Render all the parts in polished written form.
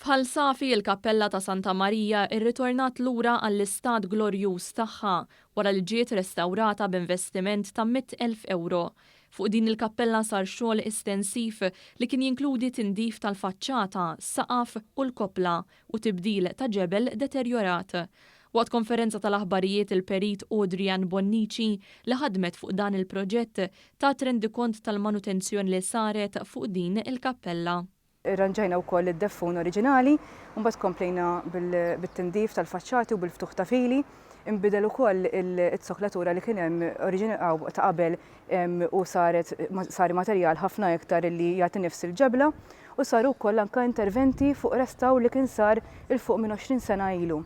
F'Ħal Safi, il-Kappella ta' Santa Marija rritornat lura għall-istat glorjuż tagħha wara li ġiet restawrata b'investiment ta' 100,000 ewro. Fuq din il-kappella sar xogħol estensiv li kien jinkludi tindif tal-faċċata, saqaf u l-koppla u tibdil ta' ġebel deterjorat. Waqt konferenza tal-aħbarijiet il-Perit Audrey Ann Bonnici li ħadmet fuq dan il-proġett tat rendikont tal-manutenzjoni li saret fuq din il-kappella. Irranġajna wkoll id-deffun oriġinali, u mbagħad komplejna bit-tindif tal-faċċati u bil-ftuħ ta' fili. Inbidel ukoll it-soklatura li kien hemm ta' qabel u saret sar materjal ħafna iktar li jagħti nifs il-ġebla u saru wkoll anke interventi fuq restawr li kien sar 'il fuq minn 20 sena ilu.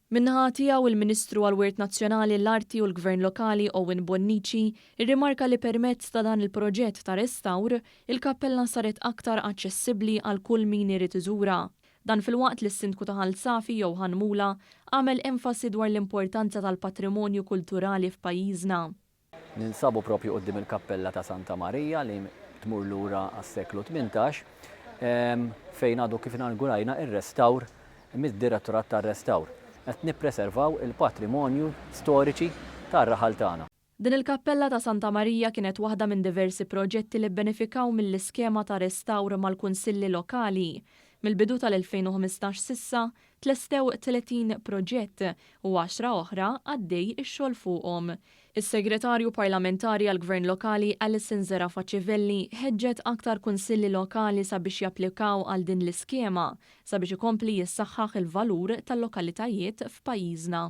Min-naħa tiegħu il-Ministru għall-Wirt Nazzjonali, l-Arti u l-Gvern Lokali Owen Bonnici rrimarka li permezz ta' dan il-proġett ta' restawr, il-kappella saret aktar aċċessibbli għal kull min irid iżurha. Dan filwaqt li s-Sindku ta' Ħal Safi Johann Mula għamel enfasi dwar l-importanza tal-patrimonju kulturali f'pajjiżna. Ninsabu propju quddiem il-Kappella ta' Santa Marija li tmur lura għas-seklu 18, fejn għadu kif inaugurajna ir-restawr mid-Direttorat tar-Restawr. Qed nippreservaw il-patrimonju storiċi tar-raħal tagħna. Din il-Kappella ta' Santa Marija kienet waħda minn diversi proġetti li bbenefikaw mill-iskema ta' restawr mal-kunsilli lokali. Mill-bidu tal-2015 s'issa, tlestew 30 proġett u 10 oħra għaddej ix-xogħol fuqhom. Is-Segretarju Parlamentari għall-Gvern Lokali Alison Zerafa Civelli ħeġġet aktar kunsilli lokali sabiex japplikaw għal din l-iskema sabiex ikompli jissaħħaħ il-valur tal-lokalitajiet f'pajjiżna.